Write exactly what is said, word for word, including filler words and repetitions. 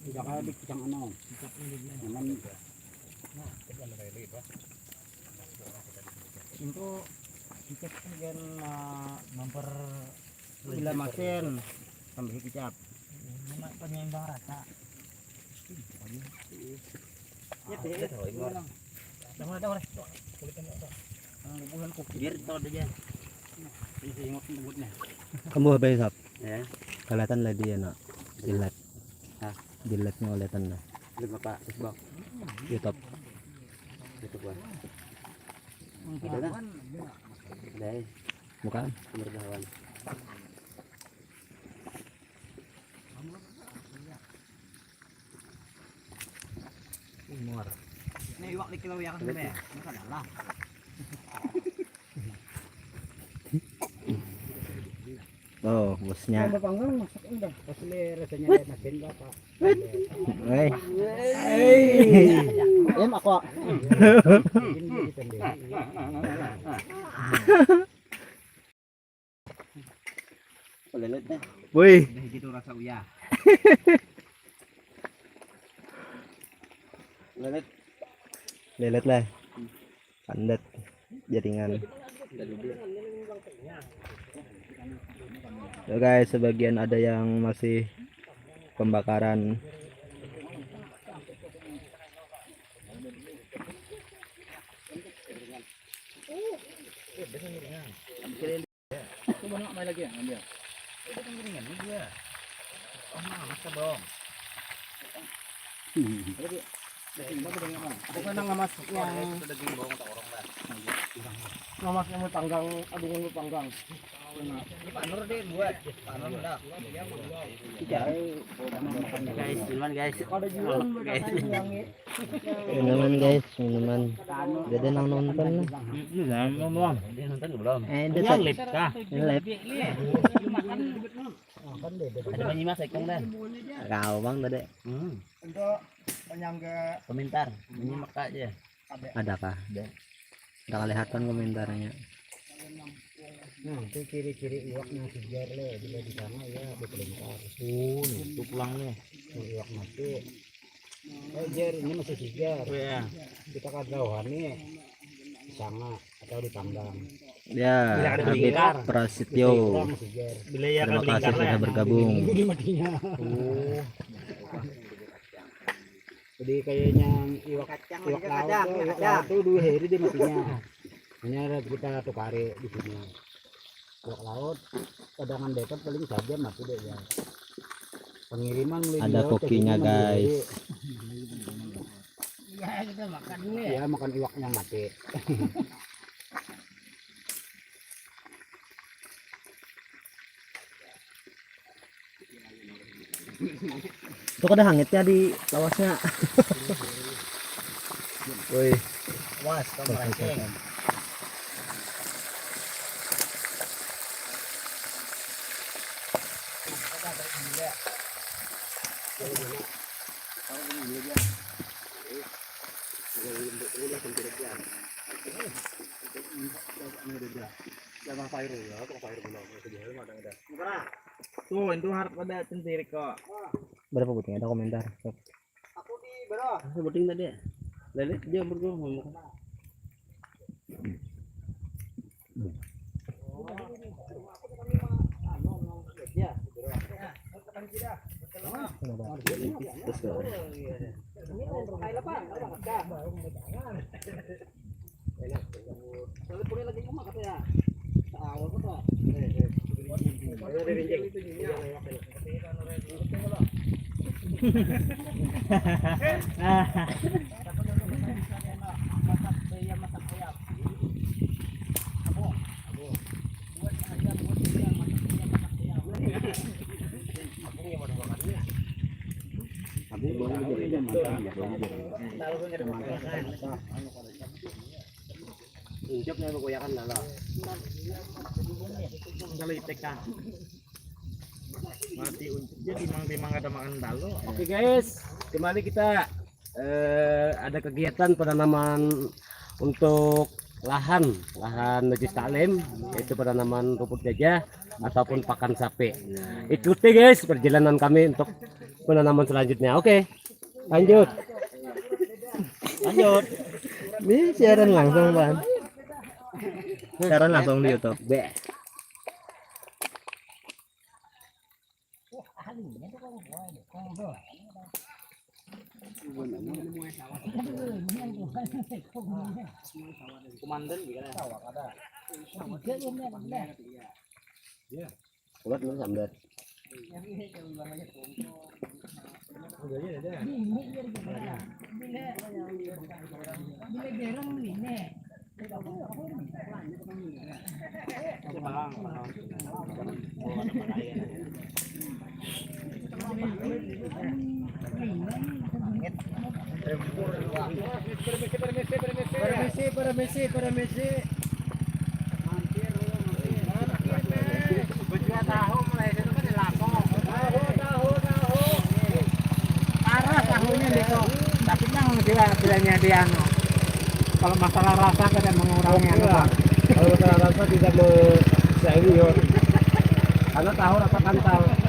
Udah kayak di pisang anu. Cuman itu kita kan gen, eh, memper bila masin sambil kicap. Ini mah penyeimbang rasa. Ya, teh. Jangan ada orang. Kulit ini orang. Biar tahu aja. Ini sih ingat nyebutnya. Kamu apa, Sap? Ya. Kelihatan lah dia, nak. Jilat. Hah? Jilatnya kelihatan lah. Di Bapak Facebook. YouTube. YouTube, Bang. Ada dah. Ada, eh. Bukan? Berdawan. Umur. Ini iwak di kilo yang sampai. Ini adalah. Oh, bosnya. Tambah panggang masak udah. Pas le rasanya ada makin apa? Hei. Hei. Em, aku. Ini kita ambil. Lelet deh. Woi. Udah gitu rasa uyah. Lelet. Lelet lah. Pandet jaringan. Tuh guys, sebagian ada yang masih pembakaran. Coba nak main lagi ya, ambil. Itu penggiringan ini dia. Oh, nah, masa dong. Ada dia. Aku kan nang ngamas yang itu daging bawang tak orang lah. Ngamas yang mau panggang, ada yang mau panggang. Ini Pak Nur deh buat. Pak Nur dah. Guys, duluan guys. Ada juga guys. Minuman guys, minuman. Jadi nang nonton nih. Ini jangan ngomong. Dia nonton belum? Eh, ini dia live kah? Ini live. Ada banyak mas ikung dah. Kau bang tadi. Hmm. Untuk penyangga komentar, menyimak aja. Ada kah? Ada. Udah kelihatan komentarnya. Nah, itu ciri-ciri iwak yang segar le, bila di sana ya berkelingkar. Oh, nih, itu pulang nih. Iwak mati. Oh, Jer, ini masih sigar. Iya. Kita kada rohani sanga atau dipanggang. Ya, Habib Prasetyo. Terima kasih sudah bergabung. Jadi kayaknya iwak, iwak laut tuh, iwak laut tuh dua hari dia matinya. Hanya ada kita tukari di sini. Iwak laut, cadangan dekat paling saja mati deh ya. Pengiriman mulai ada kokinya, guys. Iya, kita makan dulu ya. Iya, makan iwak yang mati. Itu kada hangitnya di lawasnya. Woi. Was, kamu mancing. Jangan fire ya, kalau fire belum. Tuh, itu harus ada centirik kok. Berapa buting ada komentar? Aku di bawah. Sebuting tadi ya. Lelit dia berdua ngomong. Ya, Unjuk nih, kuyakan lala. Kalau I P K. Mati unjuk dia, timang-timang ada makan dalo. Oke guys, kembali kita, eh, ada kegiatan penanaman untuk lahan, lahan Najis Taklim, yaitu penanaman rumput gajah ataupun pakan sapi. Ikuti guys perjalanan kami untuk penanaman selanjutnya. Oke, lanjut. Lanjut. Ini siaran langsung, Bang. Siaran langsung di YouTube. Be. Komandan gimana? Kuat lu sambat. Permisi, permisi, permisi, permisi. Bejua tahu mulai situ kan dilakok. Tahu, tahu, tahu. Parah tahunya, Diko. Tapi nang sila bilanya di anu. Kalau masalah rasa kada mengurangi anu, Bang. Kalau masalah rasa tidak mengurangi, yo. Karena tahu rasa kantal.